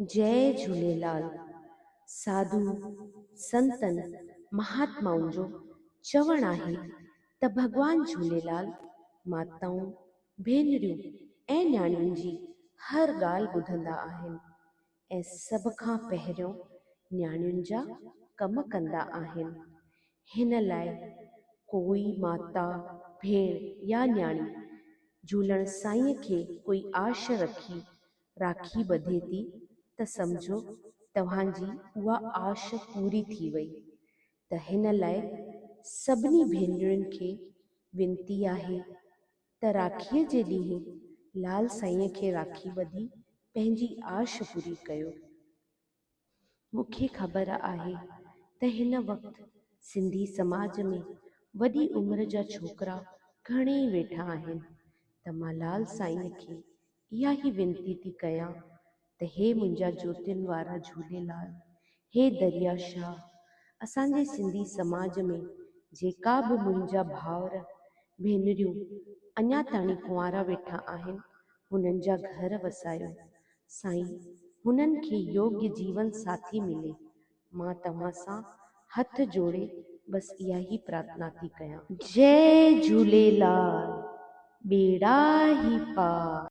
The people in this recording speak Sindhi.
جئي جهوليلال. ساڌو، سنتن، مهاتمائن جو چوڻ آهي ته ڀڳوان جهوليلال ماتائون، ڀينريون ۽ نياڻين جي هر ڳالهه ٻڌندا آهن ۽ سڀ کان پهريون نياڻين جا ڪم ڪندا آهن. هن لاء ڪوئي ماتا، ڀيڻ يا نياڻي جهولڻ سائينء کي ڪوئي آش رکي راکي ٻڌي ٿي ته سمجهو توهان جي اها آش پوري ٿي وئي ته هن لاء سڀني ڀينرين کي وينتي آهي ته راکيء جي ڏينهن لال سائينء کي راکي ٻڌي پنهنجي آش پوري ڪيو. مون کي خبر آهي ته هن وقت سنڌي سماج ۾ وڏي عمر جا ڇوڪرا گهڻيئي ويٺا آهن ته مان لال سائينء کي اها ئي وينتي ٿي ڪيان ته هي منهنجا جوتين وارا جهوليلال، هي دريا شاهه، اسان جي سنڌي سماج ۾ جيڪا به منهنجا ڀائر ڀينريون اڃا تاڻي ڪنوارا ويٺا آهن، هنن جا گهر وسايو. سائين هنن کي يوگيه جيون ساٿي ملي. مان توهان سان هٿ جوڙي بس اها ئي پرارٿنا ٿي ڪيان. جئي جهوليلال ٻيڙا هي پار.